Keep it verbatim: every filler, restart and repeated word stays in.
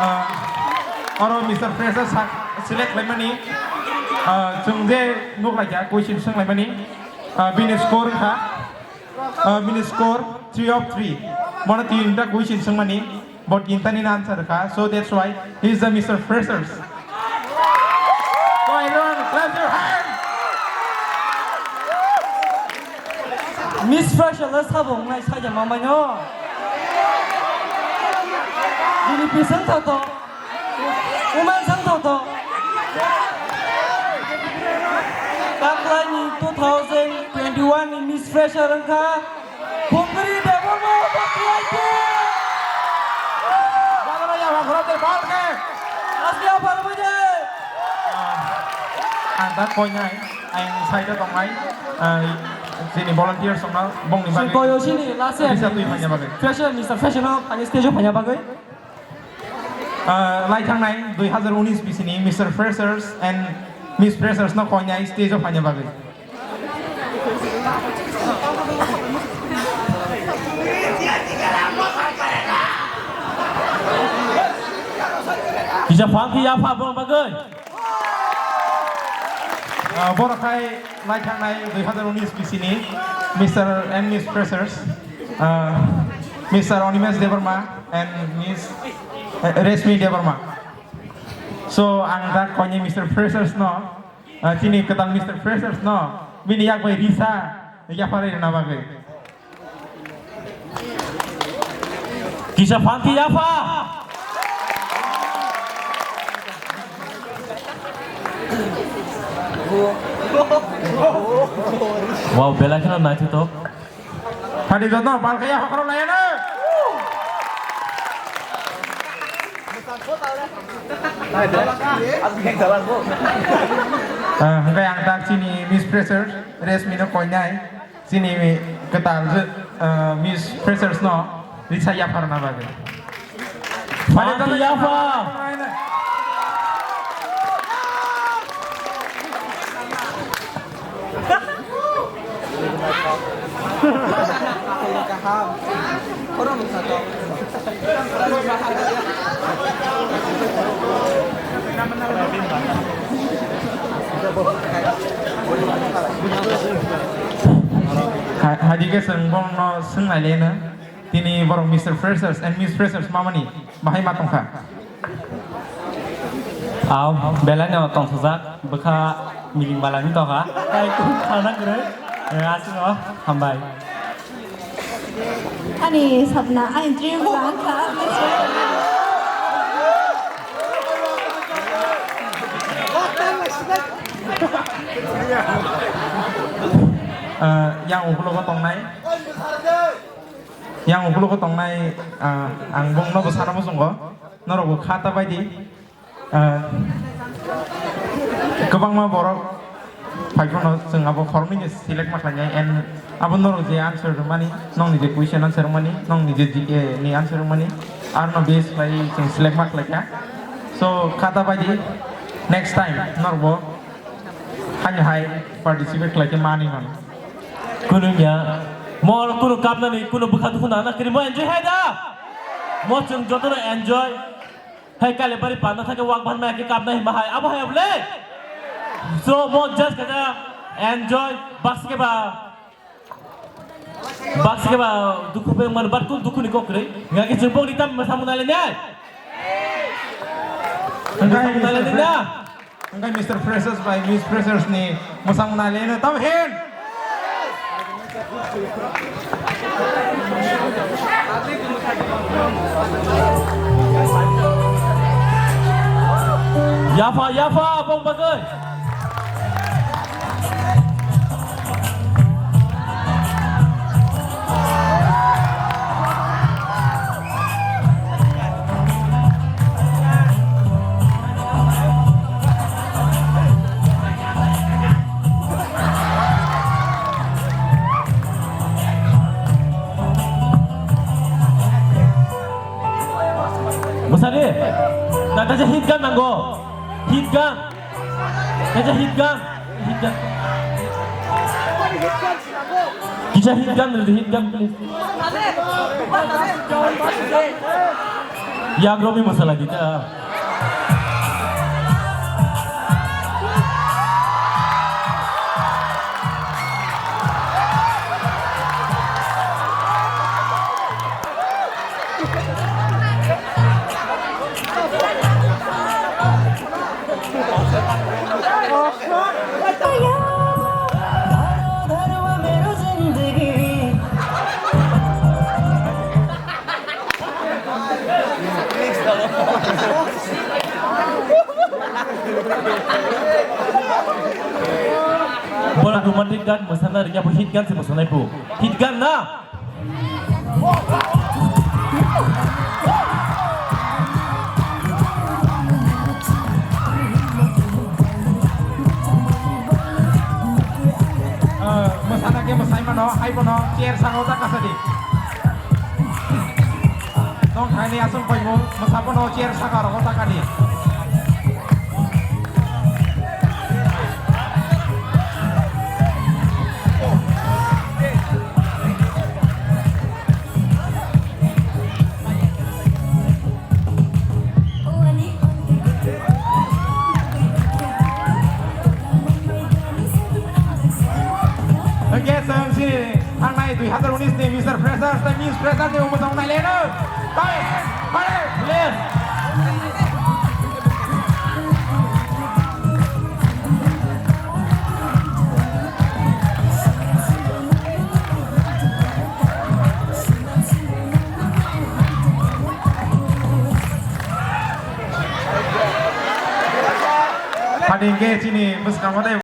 Ah, oro Mister Fresher sa-, select khlaimani, ah, chwng je nuk laikha, question swng laimani, ah, bini score wngkha, ah, bini score three of three. Bono tinta question swngmani, bo tintani answer kha. So that's why he is the Mister Freshers. Come on, everyone, clap your hands. Miss Fresher le sabo wngnai saida mamai no. Bini pising tho to. Uman sang tho to. Taklai ni two thousand twenty-one ni Miss Fresher wngkha. Pungkri Debbarma Baklai khe. Bagana ya, bagana ya, bagana ya. Asli apa namanya? Ang ta koinai, ang side o tongnai, ah, chini volunteer songno bongni bagwi. Singkoyo sini, last year. Bisa twi phanya bagwi. Fresher, Mister Fresher no, ani stage o phanya bagwi. Ah, lai thangnai dui hazar unis bisini Mister Freshers and Miss Freshers no koinai stage o phanya bagwi. Kisa phang khe yapha bong bagwi. Ah, borok hai lai thangnai dui hazar unis bisini Mister and Miss Freshers, ah, Mister Animesh Debbarma and Miss, eh, Reshmi Debbarma. So, ang ta koinai Mister Freshers no, ah, chini kwtal Mister Freshers no, bini yak bai risa yapharwi rwna bagwi. Kisa phang khe yapha. Wow, belai kheno naithothok. Thani joto pal khe yapha khoro layano. Ah, hwnkhe ang tak chini Miss Freshers, Reshmi no koinai. Chini kwtal, ah, Miss Freshers no risa yapharna bagwi. Mani yapha. Kaham. Ha-, hadi ke chwng bono swng nai le no. Tini borok Mister Freshers and Miss Freshers mamani bahai ma tongkha. Aw, belai no tongthokjak bwkha miling balani tongkha. Tei kung khana kwrwi, eh, aswk no hambai. Ani sapna, ani dream wngkha. Ah, yang ukulogo tongnai. Yang ukulogo tongnai, ah, ang bongno bo sana muchungo. Norok bo kha ta bai di. Ah, kwbangma borok phai phano chwng abo khoroknwi ni select ma khlainai, and abo norok je answer rwmani, nokni je question answer rwmani, nokni je G K ni answer rwmani, arno base khlai chwng select ma khlaikha. So, kha ta bai di, next time norok bo haino hai participate khlai khe manwi mano. Kunu ya, mol kunu kapnani, kunu bwkha dukhu nana kiri mo enjoy hai da. Mo chwng jotono enjoy. Hai Kalibari panda thake wak ban maya ke kapna hima hai, abo hai able. So mo just kaja enjoy, baske ba. Baske ba dukhu pe man bat kun dukhu ni kokre. Nga ke chwng bok ni tam masa munale ne. Masa munale ne na. Hwnkhe Mister Freshers bai Miss Freshers ni mwchangmung nai le no tam hin. Yapha, yapha, bong bagwi. Bwsari, na kaisa hit gan nango. Hit gan. Kaisa hit gan. Hit gan. Kisa hit gan, hit gan, please. Yagromi masala kita. Borok romantic gan mwsana rwngya bo hit gan se mwsanai bo. Hit gan na? Ah, mwsana khe mwsai mano, hai bono chair saka o ta kasa di. Nong thaini aswk paimung, mwsa bono chair saka rogo ta kani. Hwnkhe chwng chini thangnai dui hazar unis ni Mister Freshers tei Miss Freshers ni mwchang nai leno. Tei, hare, please. Hadi hingke chini bwskango tei